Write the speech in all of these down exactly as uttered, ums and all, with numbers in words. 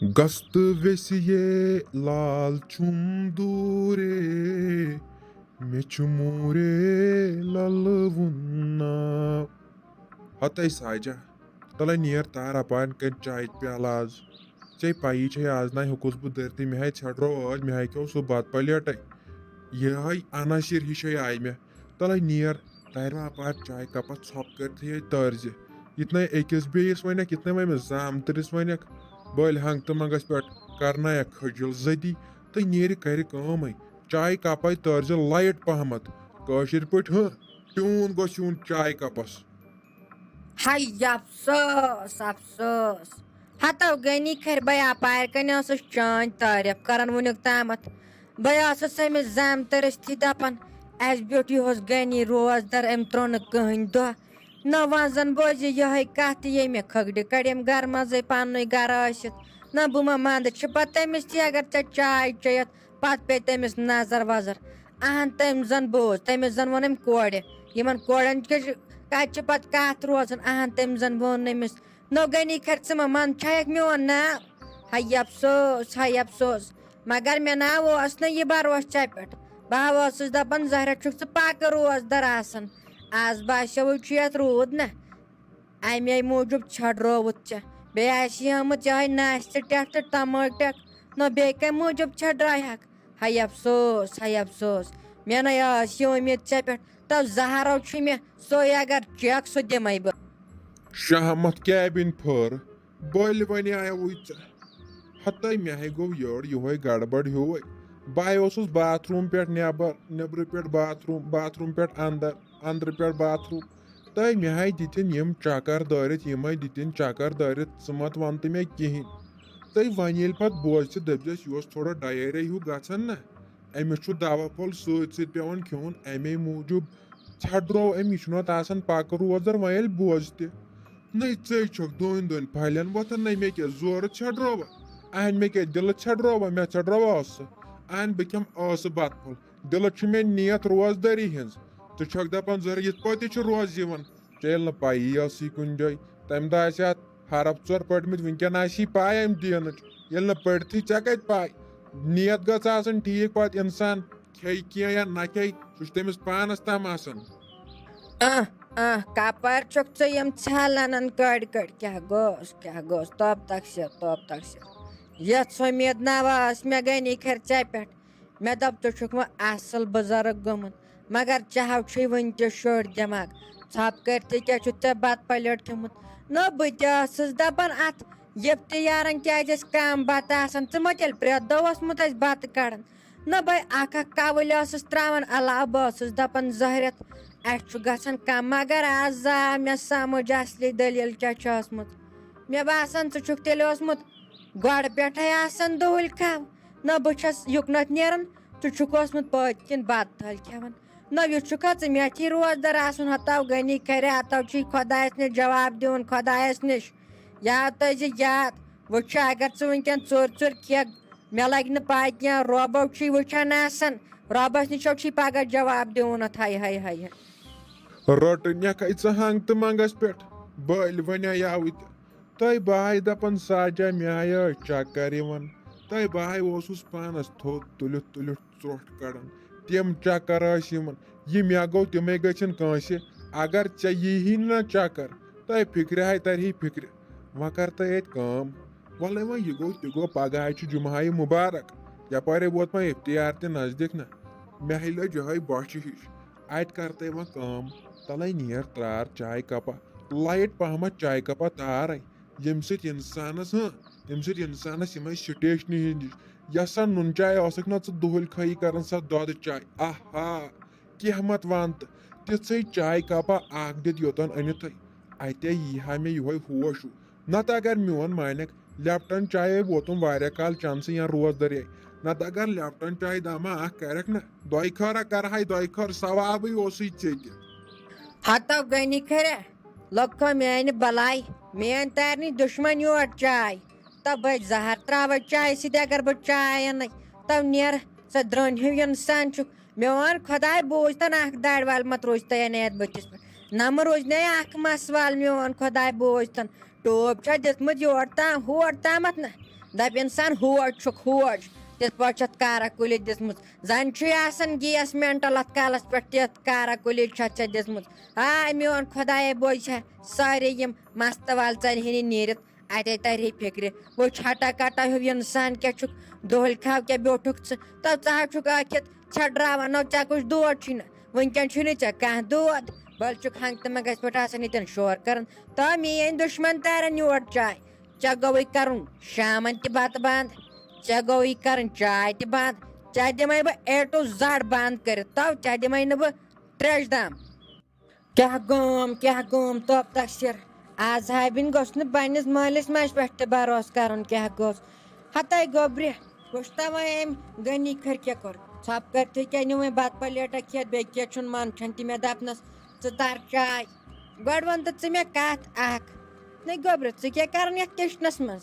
گژھ تہٕ ویسہِ یے لال چھُم دوٗرے، مےٚ چھُ موٗرے لَلہٕ وُن ناو۔ ہتے ساجا، تَلے نیر تار اَپارِ کَنہِ چایہِ پیالہٕ آز۔ ژےٚ پَیی چھے آز نَے ہیوٚکُس بہٕ دٔرتھٕے، مےٚ ہاے ژھٮ۪ڈرو ٲدۍ، مےٚ ہاے کھیوٚو سُہ بَتہٕ پَلیٹَے۔ یِہوٚے عناصر ہِشے آیہِ مےٚ۔ تَلے نیر تارِ وۄنۍ اَپارِ چایہِ کَپَس ژھۄپ کٔرتھٕے یے تٲرزِ۔ یِتنَے أکِس بیٚیِس وَنٮ۪کھ، یِتنَے وۄنۍ أمِس زامتٕرِس وَنٮ۪کھ، بٔلۍ ہنٛگ تہٕ منٛگَس پٮ۪ٹھ کَرنایَکھ خٔجِل زٔدی تہٕ نیرِ کَرِ کٲمٕے۔ چایہِ کَپَے تٲرزِ لایِٹ پَہمَتھ۔ کٲشِر پٲٹھۍ ہہ ٹیوٗن گوٚژھ یُن چایہِ کَپَس۔ ہَے افسوس، افسوس۔ ہتو غنی کھرِ بے اپارِ کنہِ ٲسٕس چٲنۍ تعریف کران وُنیُک تامتھ۔ بے ٲسٕس أمِس زامتٕرِس تھی دپان، اسہِ بیوٗٹھ یِہُس غنی روزدر، أمۍ ترٛوو نہٕ کٕہٕنۍ دۄہ۔ نہ وۄنۍ زن بوزِ یِہوٚے کتھ تہِ ییٚمہِ کھٔگڈِ کڑٮ۪م گرٕ منٛزٕے پننُے گرٕ ٲسِتھ۔ نہ بہٕ ما منٛدٕ چھِ پتہٕ تٔمِس تھی اگر ژےٚ چاے چیٚیَتھ پتہٕ پیٚیہِ تٔمِس نظر وظر۔ اہن تٔمۍ زن بوز، تٔمِس زن ووٚن أمۍ کورِ۔ یِمن کورٮ۪ن کیٛاہ چھِ، کتہِ چھِ پتہٕ کتھ روزان؟ اہن تٔمۍ زن ووٚن أمِس، نو غنی کھرِ ژٕ ما من چھایکھ میون ناو؟ ہاے افسوس، ہاے افسوس۔ مگر مےٚ ناو اوس نہٕ یہِ بھروسہٕ ژےٚ پٮ۪ٹھ۔ بہٕ ہا ٲسٕس دپان زہرہ چھُکھ ژٕ پکہٕ روزدر آسان۔ از باسیووُے چھُ یتھ روٗد نہ۔ امے موٗجوٗب ژھٮ۪ڈرووُتھ ژےٚ۔ بیٚیہِ آسی آمٕژ یِہوٚے ناشتہٕ ٹٮ۪کھ تہٕ ٹماٹر ٹٮ۪کھ۔ نہ بیٚیہِ کمہِ موٗجوٗب ژھٮ۪ڈرایہکھ؟ ہاے افسوس، ہاے افسوس۔ مےٚ نے ٲس یہِ اُمید ژےٚ پٮ۪ٹھ۔ تو زہرو چھُ مےٚ سُے اگر چیک سُہ دِمے بہٕ۔ شہمت کیبِن پھٔر۔ بٔلۍ وَنے آیوٕے ژےٚ۔ ہتَے مےٚ ہے گوٚو یٔڑ یِہوٚے گڑبڑ ہیوٗوَے۔ بہٕ اوسُس باتھ روٗم پٮ۪ٹھ نٮ۪بر، نٮ۪برٕ پٮ۪ٹھ باتھ روٗم، باتھ روٗم پٮ۪ٹھ اندر، اندرٕ پٮ۪ٹھ باتھ روٗم۔ تہٕ مےٚ ہے دِتِن یِم چکر دٲرِتھ، یِمَے دِتِن چکر دٲرِتھ، ژٕ مت وَن تہٕ مےٚ کِہیٖنۍ۔ تہٕ وۄنۍ ییٚلہِ پتہٕ بوزِ ژٕ دٔپۍزٮ۪س، یہِ اوس تھوڑا ڈایریا ہیوٗ گژھان نہ، أمِس چھُ دوا پھوٚل سۭتۍ سۭتۍ پٮ۪وان کھیوٚن، اَمے موٗجوٗب ژھٮ۪ڈرو أمۍ، یہِ چھُنہٕ تہٕ آسان پکہٕ روزدر، وۄنۍ ییٚلہِ بوزِ تہِ۔ نٔے ژے چھکھ دۄن دۄن پھلٮ۪ن وۄتھان، نٔے مےٚ کیٛاہ زورٕ ژھٮ۪ڈرووا؟ اہن مےٚ کیٛاہ دِلہٕ ژھٮ۪ڈرووا؟ مےٚ ژھٮ۪ڈرووا ٲسہٕ؟ اہن بہٕ کھٮ۪مہٕ ٲسہٕ بتہٕ پھوٚل۔ دِلہٕ چھِ مےٚ نیتھ روزدٲری ہٕنٛز۔ ژٕ چھکھ دپان زہرہ یِتھ پٲٹھۍ تہِ چھِ روز یِوان۔ ژےٚ ییٚلہِ نہٕ پَیی ٲسٕے کُنہِ جایہِ، تَمہِ دۄہ آسہِ اَتھ حرف ژور پٔرمٕتۍ، وٕنکٮ۪ن آسی پاے امہِ دینٕچ۔ ییٚلہِ نہٕ پٔرتھٕے، ژےٚ کتہِ پاے؟ نیت گٔژھ آسٕنۍ ٹھیٖک، پتہٕ انسان کھیٚیہِ کینٛہہ یا نہ کھیٚیہِ، سُہ چھُ تٔمِس پانس تام آسان۔ اہ، اہ، کپٲرۍ چھُکھ ژٕ یِم ژھٮ۪ل انان کٔڑۍ کٔڑۍ؟ کیٛاہ گوٚوس، کیٛاہ گوٚوس؟ توب تقصیر، توب تقصیر۔ یژھ اُمید نہ ٲس مےٚ غنی کھرِ ژےٚ پٮ۪ٹھ۔ مےٚ دوٚپ، ژٕ چھُکھ وۄنۍ اصل بُزرگ گوٚمُت، مگر ژےٚ ہاو چھُے وٕنہِ تہِ شُر دٮ۪ماغ۔ ژھۄپہٕ کٔرتھٕے کیٛاہ چھُتھ ژےٚ بتہٕ پلیٹ کھیوٚمُت؟ نہ، بہٕ تہِ ٲسٕس دپان، اتھ یفتیارن کیٛازِ اَسہِ کم بتہٕ آسان؟ ژٕ ما تیٚلہِ پرٛٮ۪تھ دۄہ اوسمُت اَسہِ بتہٕ کڑان؟ نہ، بے اکھ اکھ کاوٕلۍ ٲسٕس تراوان علاوٕ، بہٕ ٲسٕس دپان، زٲہرتھ، اَسہِ چھُ گژھان کم، مگر از آو مےٚ سمجھ اصلی دٔلیٖل کیٛاہ چھِ ٲسمٕژ۔ مےٚ باسان، ژٕ چھُکھ تیٚلہِ اوسمُت گۄڈٕ پٮ۪ٹھَے آسان دُہُلۍ کھٮ۪و۔ نہ بہٕ چھَس یُکنَتھ نیران، ژٕ چھُکھ اوسمُت پٔتۍ کِنۍ بَتہٕ تھٔلۍ کھٮ۪وان۔ نہ یہِ چھُکھا ژٕ مےٚ تھی روزدَر آسُن، ہَتاو غنی کھرِ، ہَتاو چھی خۄدایَس نِش جواب دیُن خۄدایَس نِش۔ یاد تھٲیزِ یاد، وٕچھ اگر ژٕ وٕنۍکٮ۪ن ژوٚر ژوٚر کھٮ۪کھ، مےٚ لَگہِ نہٕ پَے کینٛہہ، رۄبو چھی وٕچھان آسان، رۄبَس نِش چھو چھی پَگاہ جواب دیُن اَتھ، ہَے ہَے ہَے ہَے۔ رٔٹٕنٮ۪کھ أژٕ ہنٛگ تہٕ منٛگَس پٮ۪ٹھ، بٔلۍ وَنیٛاوٕے تہِ۔ تہٕ بہٕ ہاے دَپان، ساجا، مےٚ ہاے ٲسۍ چکر یِوان۔ تہٕ بہٕ ہاے اوسُس پانَس تھوٚد تُلِتھ تُلِتھ ژرٛوٚٹھ کَڑان۔ تِم چکر ٲسۍ یِوان، یہِ مےٚ گوٚو، تِمَے گٔژھِنۍ کٲنٛسہِ۔ اگر ژےٚ یی ہی نہٕ چکر، تہٕ فِکرِ ہاے تَرِ ہے فِکرِ۔ وۄنۍ کَر تہٕ ییٚتہِ کٲم۔ وَلَے وۄنۍ یہِ گوٚو تہِ گوٚو، پگاہ ہاے چھُ جُمعہ ہاے مُبارک۔ یَپٲرۍ ووت وۄنۍ اِفتیار تہِ نزدیٖک نہ۔ مےٚ ہاے لٔج یِہوٚے بۄچھِ ہِش۔ اَتہِ کَر تَے وۄنۍ کٲم۔ تَلَے نیر ترٛار چاے کَپا۔ لایِٹ پَہمَتھ چاے کَپا تارَے۔ ییٚمہِ سۭتۍ اِنسانَس، ہٕنٛہ، ییٚمہِ سۭتۍ اِنسانَس یِمَے سِٹیشنہِ ہِنٛدۍ، یۄس سا نُن چاے ٲسٕکھ نہ ژٕ دُہٕلۍ خٲیی کَران، سۄ دۄدٕ چاے۔ آہا! کینٛہہ مت وَن تہٕ، تِژھٕے چاے کَپا اَکھ دِتھ یوٚتَن أنِتھٕے۔ اَتے یی ہا مےٚ یِہوٚے ہوش ہیوٗ۔ نَتہٕ اگر میون مانٮ۪کھ، لیپٹن چایے ووتُم واریاہ کال چٮ۪نسٕے یا روزدَرے۔ نَتہٕ اگر لیپٹن چاے دامہ اَکھ کَرٮ۪کھ نہ، دۄیہِ خٲرا کَرٕہاے دۄیہِ خٲر، ثوابٕے اوسُے ژےٚ تہِ۔ ہتو غنی کھرے، لۄکھو میانہِ بلاے، میٲنۍ تارنی دُشمن یور چاے۔ تو بہٕ زہر تراوے چایہِ سۭتۍ اگر بہٕ چاے انَے۔ تو نیر، ژٕ درٛٲنۍ ہیوٗ انسان چھُکھ۔ میون خۄداے بوٗزتن اکھ دارِ وال مت روزِ تۄہہِ عنایت بٔتھِس پٮ۪ٹھ۔ نہ مہ روزِ نے اکھ مس وال میون خۄداے بوٗزتن۔ ٹوپ چھا دِژمٕژ یور تام، ہور تامتھ نہ۔ دَپہِ اِنسان، ہوج چھُکھ ہوج، تِتھ پٲٹھۍ چھَتھ کارا کُلہِ دِژمٕژ۔ زَن چھُے آسان گیس مینٹل اَتھ کالَس پٮ۪ٹھ، تِتھ کارا کُلہِ چھَتھ ژےٚ دِژمٕژ۔ آے میون خۄدایا، بوزِ ہا سارے یِم مستہٕ وال ژَلہِ ہن نیٖرِتھ۔ اَتے تَرِ ہے فِکرِ، وۄنۍ چھَٹا کَٹا ہیوٗ اِنسان کیٛاہ چھُکھ، دۄہلہِ کھاو کیٛاہ بیوٗٹھُکھ ژٕ؟ تو ژٕ ہا چھُکھ ٲکھِتھ ژھٮ۪ڈراوان، نو ژےٚ کُس دود چھُے نہٕ؟ وٕنکٮ۪ن چھُے نہٕ ژےٚ کانٛہہ دود، بٔلۍ چھُکھ ہنٛگتہٕ منٛگَس پٮ۪ٹھ آسان ییٚتٮ۪ن شور کَران۔ تو میٛٲنۍ دُشمَن تارَن یور چاے۔ ژےٚ گوٚوُے کَرُن شامَن تہِ بَتہٕ بنٛد، ژےٚ گوٚوُے کَرٕنۍ چاے تہِ بنٛد، ژےٚ دِمَے بہٕ A to Z بنٛد کٔرِتھ، تو ژےٚ دِمَے نہٕ بہٕ ترٛیش دام۔ کیٛاہ گوم، کیٛاہ گوم، توپ تَسِر۔ آز ہابِن گوٚژھ نہٕ پنٛنِس مٲلِس ماجہِ پٮ۪ٹھ تہِ بھروسہٕ کَرُن، کیٛاہ گوٚژھ؟ ہَتَے گوٚبرِ، وٕچھتا وۄنۍ أمۍ غنی کھٔرۍ کیٛاہ کوٚر؟ ژھۄپہٕ کٔرتھٕے کیٛاہ نیوٗ وۄنۍ بَتہٕ پَلیٹا کھٮ۪تھ، بیٚیہِ کیٛاہ چھُنہٕ مَن کھٮ۪ن تہِ مےٚ دَپنَس، ژٕ تَر چاے۔ گۄڈٕ وَن تہٕ ژٕ مےٚ کَتھ اَکھ، نَے گوٚبرِ، ژٕ کیٛاہ کَران یَتھ کِچنَس منٛز؟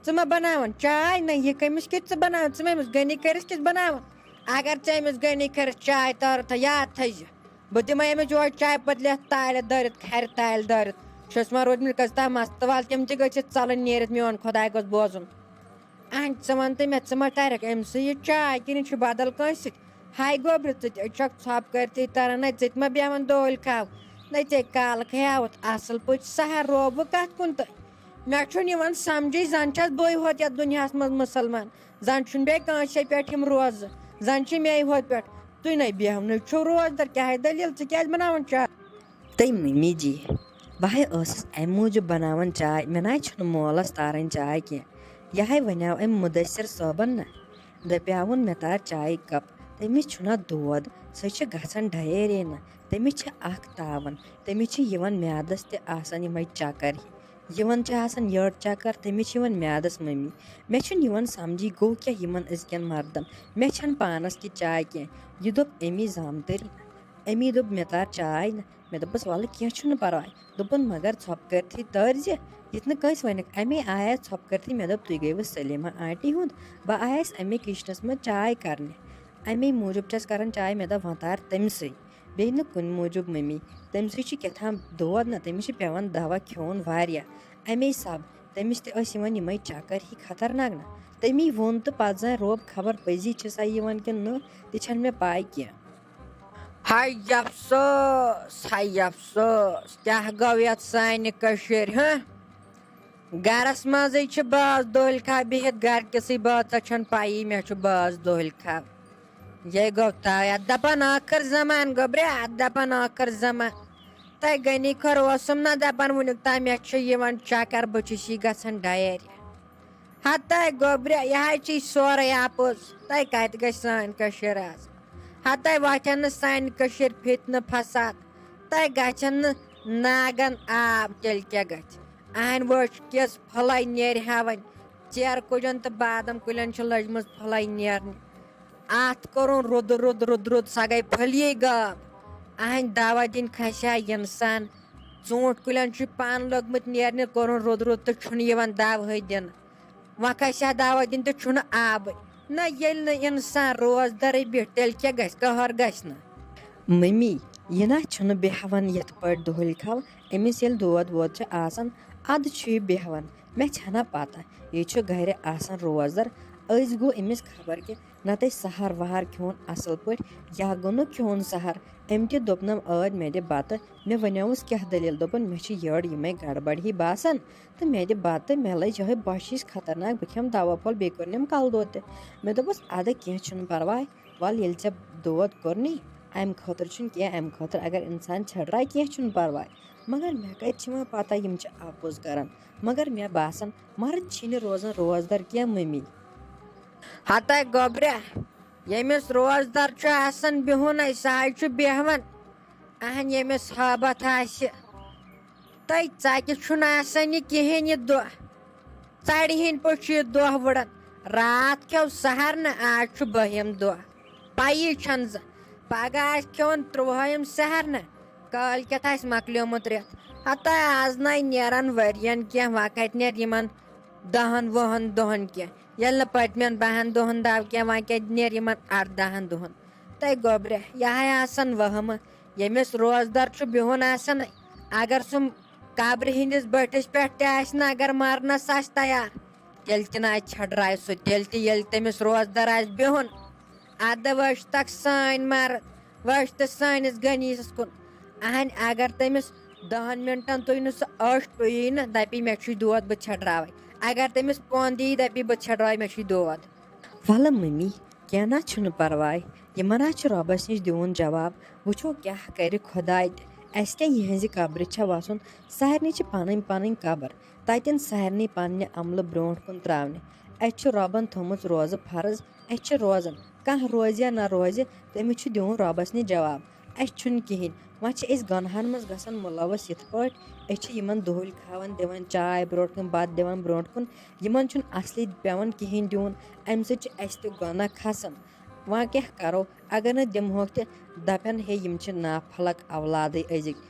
ژٕ ما بَناوان چاے؟ نَے یہِ کٔمِس کِژھ ژٕ بَناوان؟ ژٕ ما أمِس غنی کھٔرِس کِژھ بَناوان؟ اگر ژٕ أمِس غنی کھٔرِس چاے تارُتھ، یاد تھٲیزِ۔ بہٕ دِمَے أمِس یورٕ چاے پٔتلہِ یَتھ تالہِ دٲرِتھ، کھرِ تالہِ دٲرِتھ۔ چھُس وۄنۍ روٗدمُت کٔژ تام مَستہٕ وال، تِم تہِ گٔژھِتھ ژَلٕنۍ نیٖرِتھ، میون خۄداے گوٚژھ بوزُن۔ اَہَن، ژٕ وَن تہٕ مےٚ، ژٕ ما ٹَرَکھ أمۍ سٕے یہِ چاے کِنہٕ چھُ بدل کٲنٛسہِ سۭتۍ؟ ہاے گوٚبرِ، ژٕ تہِ چھَکھ ژھۄپہٕ کٔرتھٕے تَران، نَے ژٕ تہِ ما بیٚہوان دۄہلہِ کھاو، نَے ژےٚ کالہٕ کھیٛاوُتھ اَصٕل پٲٹھۍ سحر روبہٕ کَتھ کُن تہٕ؟ مےٚ چھُنہٕ یِوان سَمجھٕے، زَن چھَس بٕے ہوت یَتھ دُنیاہَس منٛز مُسلمان، زَن چھُنہٕ بیٚیہِ کٲنٛسے پٮ۪ٹھ یِم روزٕ، زَن چھِ مے ہوت پٮ۪ٹھ۔ تُہۍ نَے بیٚہونٕے چھِو روزدَر، کیٛاہ دٔلیٖل، ژٕ کیٛازِ بَناوان چاے؟ تٔمۍ مٔمی جی، بہٕ ہَے ٲسٕس اَمہِ موٗجوٗب بَناوان چاے، مےٚ نَے چھُنہٕ مولَس تارٕنۍ چاے کینٛہہ۔ یہِ ہَے وَنیٛاو أمۍ مُدثِر صٲبَن نہ، دَپیٛاوُن مےٚ تار چایہِ کَپ، تٔمِس چھُنہ دود، سُہ چھِ گژھان ڈَہیریا نہ، تٔمِس چھِ اَکھ تاوَن، تٔمِس چھِ یِوان میٛادَس تہِ آسان یِمَے چَکَر ہِوۍ، یِوان چھِ آسان یٔڈ چَکَر، تٔمِس چھِ یِوان میٛادَس مٔمی۔ مےٚ چھُنہٕ یِوان سَمجھی گوٚو کیٛاہ یِمَن أزکٮ۪ن مَردَن، مےٚ چھَنہٕ پانَس کہِ چاے کینٛہہ۔ یہِ دوٚپ أمی زامتٕرۍ، أمی دوٚپ مےٚ تار چاے نہ، مےٚ دوٚپُس، وَلہٕ کینٛہہ چھُنہٕ پَرواے۔ دوٚپُن، مگر ژھۄپہٕ کٔرتھٕے تٲرۍ زِ، یِتھ نہٕ کٲنٛسہِ ؤنِکھ۔ اَمے آیَس ژھۄپہٕ کٔرتھٕے، مےٚ دوٚپ، تُہۍ گٔیوٕ سلیمہ آنٹی ہُنٛد؟ بہٕ آیَس اَمے کِچنَس منٛز چاے کَرنہِ۔ اَمے موٗجوٗب چھَس کَران چاے، مےٚ دوٚپ، وۄنۍ تار تٔمۍ سٕے۔ بیٚیہِ نہٕ کُنہِ موٗجوٗب مٔمی، تٔمۍ سٕے چھُ کیٛاہ تام دود نہ، تٔمِس چھِ پٮ۪وان دَوا کھیوٚن واریاہ۔ اَمے سب تٔمِس تہِ ٲسۍ یِوان یِمَے چَکَر ہی خطرناک نہ۔ تٔمی ووٚن تہٕ پَتہٕ زانہِ روب خبر پٔزی چھِ سا یِوان کِنہٕ نہٕ، تہِ چھَنہٕ مےٚ پَے کینٛہہ۔ ہاے افسوس، ہاے افسوس، کیٛاہ گوٚو یَتھ سانہِ کٔشیٖرِ، ہہ؟ گَرَس منٛزٕے چھِ باز دۄہلہِ کھا بِہِتھ، گَرٕ کِسٕے بٲژَس چھَنہٕ پَیی مےٚ چھُ باز دۄہلہِ کھا۔ یے گوٚو تَوَے اَتھ دَپان ٲخٕر زَمان گوٚبرِ، اَتھ دَپان ٲخٕر زَمان۔ تۄہہِ غنی خٲر اوسُم نہ دَپان وٕنیُک تام مےٚ چھُ یِوان چَکَر، بہٕ چھُس یہِ گژھان ڈَہیریا۔ ہتاے گوٚبرِ، یہِ حظ چھِ سورُے اَپُز۔ تۄہہِ کَتہِ گژھِ سٲنۍ کٔشیٖر آز؟ ہتاے وۄتھن نہٕ سانہِ کٔشیٖرِ فِتنہٕ فساد۔ تۄہہِ گژھن نہٕ ناگن آب، تیٚلہِ کیٛاہ گژھِ؟ اہنہِ وٲج کِس پھٕلے نیرِ ہا وۄنۍ۔ ژیرٕ کُلٮ۪ن تہٕ بادام کُلٮ۪ن چھِ لٔجمٕژ پھٕلے نیرنہِ۔ اَتھ کوٚرُن رُدٕ رُد رُد رُد، سۄ گٔے پھٔلیے غٲب۔ اہنہِ دوا دِنۍ کھسہِ ہا اِنسان۔ ژوٗنٛٹھۍ کُلٮ۪ن چھُ پَن لوٚگمُت نیرنہِ، کوٚرُن رُد رُد تہٕ چھُنہٕ یِوان دوہٕے دِنہٕ۔ وۄنۍ کھسہِ ہا دوا دِنہِ تہٕ چھُنہٕ آبٕے۔ نہ، ییٚلہِ نہٕ اِنسان روزدَرٕے بیٚہہِ، تیٚلہِ کیٛاہ گژھِ؟ قہر گژھِ نہ۔ مٔمی، یہِ نہ چھُنہٕ بیٚہوان یِتھ پٲٹھۍ دۄہلہِ کھَو۔ أمِس ییٚلہِ دود وود چھُ آسان، اَدٕ چھُ یہِ بیٚہوان۔ مےٚ چھَنا پَتہ، یہِ چھُ گَرِ آسان روزدَر۔ أزۍ گوٚو أمِس خبر کہِ نَتہٕ سحر وحر کھیوٚن اَصٕل پٲٹھۍ، یا گوٚو نہٕ کھیوٚن سحر۔ أمۍ تہِ دوٚپنَم، ٲدۍ مےٚ دِ بَتہٕ۔ مےٚ وَنیوُس، کیٛاہ دٔلیٖل؟ دوٚپُن، مےٚ چھِ یٔڈ یِمَے گڑبڑ ہی باسان۔ تہٕ مےٚ دِ بَتہٕ، مےٚ لٔج یِہوٚے بۄچھِ ہِش خطرناک، بہٕ کھٮ۪مہٕ دوا پھوٚل، بیٚیہِ کوٚرنَم کَلہٕ دود تہِ۔ مےٚ دوٚپُس، اَدٕ کینٛہہ چھُنہٕ پَرواے، وَلہٕ ییٚلہِ ژےٚ دود کوٚرنٕے، اَمہِ خٲطرٕ چھُنہٕ کینٛہہ، اَمہِ خٲطرٕ اگر اِنسان چھٔڑراے، کینٛہہ چھُنہٕ پَرواے۔ مگر مےٚ کَتہِ چھِ وۄنۍ پَتہ یِم چھِ اَپُز کَران؟ مگر مےٚ باسان، مرد چھی نہٕ روزان روزدار کینٛہہ، مٔمی۔ ہتاے گوٚبرِ، ییٚمِس روزدار چھُ آسان بِہُن، سُہ حظ چھُ بیٚہوان۔ اہن، ییٚمِس ہٲبتھ آسہِ، تہٕ ژَکہِ چھُنہٕ آسان یہِ کِہیٖنۍ یہِ دۄہ۔ ژَرِ ہِنٛدۍ پٲٹھۍ چھُ یہِ دۄہ وُڑان۔ راتھ کھیوٚو سحر نہٕ، آز چھُ بٔہِم دۄہ۔ پَیی چھَنہٕ زٕ، پَگاہ آسہِ کھیوٚن تُرٛوہٲیِم سحر نہٕ، کٲلۍ کٮ۪تھ آسہِ مۄکلیومُت رٮ۪تھ۔ ہتاے آز نَے نیرَن ؤرِیَن کینٛہہ، وۄنۍ کَتہِ نیرِ یِمَن دَہَن وُہَن دۄہَن کینٛہہ۔ ییٚلہِ نہٕ پٔتمٮ۪ن بَہَن دۄہَن دَو کینٛہہ، وۄنۍ کَتہِ نیرِ یِمَن اَردَہَن دۄہَن؟ تَے گوٚبرِ، یہِ ہَے آسَن وَہمہٕ۔ ییٚمِس روزدار چھُ بِہُن آسان، اگر سُہ قبرِ ہِنٛدِس بٔٹھِس پٮ۪ٹھ تہِ آسہِ نہٕ، اگر مَرنَس آسہِ تیار، تیٚلہِ تہِ نہ چھٔڈراوِ سُہ، تیٚلہِ تہِ ییٚلہِ تٔمِس روزدار آسہِ بِہُن، اَدٕ وٕچھ تَکھ سٲنۍ مرد، وٕچھ تہٕ سٲنِس غنیٖسَس کُن۔ اہنہِ، اگر تٔمِس دَہَن مِنٹَن تُہۍ نہٕ سُہ ٲش پیٚیی نہٕ، دَپی، "مےٚ چھُے دود، بہٕ چھٔڈراوَے۔" اگر تٔمِس پۄنٛد یی، دَپی، "بہٕ چھٔڈراوَے، مےٚ چھُے دود۔" وَلہٕ مٔمی، کینٛہہ نہ چھُنہٕ پَرواے، یِمَن ہا چھُ رۄبَس نِش دیُن جواب۔ وٕچھو کیٛاہ کَرِ خۄداے تہِ۔ اَسہِ کیٛاہ یِہٕنٛزِ قبرِ چھےٚ وَسُن؟ سارنٕے چھِ پَنٕنۍ پَنٕنۍ قبر، تَتٮ۪ن سارنٕے پنٛنہِ عملہٕ برٛونٛٹھ کُن ترٛاونہِ۔ اَسہِ چھُ رۄبَن تھٲومٕژ روزٕ فرض، اَسہِ چھِ روزان۔ کانٛہہ روزِ یا نہ روزِ، تٔمِس چھُ دیُن رۄبَس نِش جواب۔ اَسہِ چھُنہٕ کِہیٖنۍ۔ وۄنۍ چھِ أسۍ گۄنہَن منٛز گژھان مُلوث یِتھ پٲٹھۍ أسۍ چھِ یِمَن دُہٕلۍ کھاوان، دِوان چاے برٛونٛٹھ کُن، بَتہٕ دِوان برٛونٛٹھ کُن، یِمَن چھُنہٕ اَصلی پٮ۪وان کِہیٖنۍ دیُن، اَمہِ سۭتۍ چھُ اَسہِ تہِ گۄناہ کھَسان۔ وۄنۍ کیٛاہ کَرو، اگر نہٕ دِمہوکھ تہِ، دَپَن، "ہے، یِم چھِ نافلک اولادٕے أزِکۍ،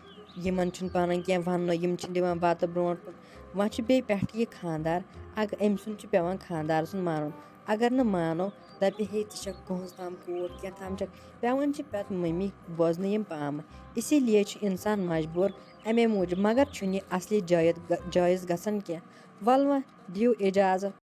یِمَن چھُنہٕ پَنُن کینٛہہ وَننُے، یِم چھِنہٕ دِوان بَتہٕ برٛونٛٹھ کُن۔" وۄنۍ چھُ بیٚیہِ پٮ۪ٹھٕ یہِ خانٛدار، اَگ-، أمۍ سُنٛد چھُ پٮ۪وان خانٛدار سُنٛد مانُن۔ اگر نہٕ مانو، دَپہِ، "ہے، ژٕ چھَکھ کٕہٕنٛز تام کوٗر، کیٛاہ تام چھَکھ۔" پٮ۪وان چھِ پَتہٕ مٔمی بوزنہٕ یِم پامہٕ۔ اسی لیے چھُ اِنسان مجبوٗر اَمے موٗجوٗب، مگر چھُنہٕ یہِ اَصلی جٲیِز، جٲیِز گژھان کینٛہہ۔ وَلہٕ وۄنۍ دِیِو اِجازت۔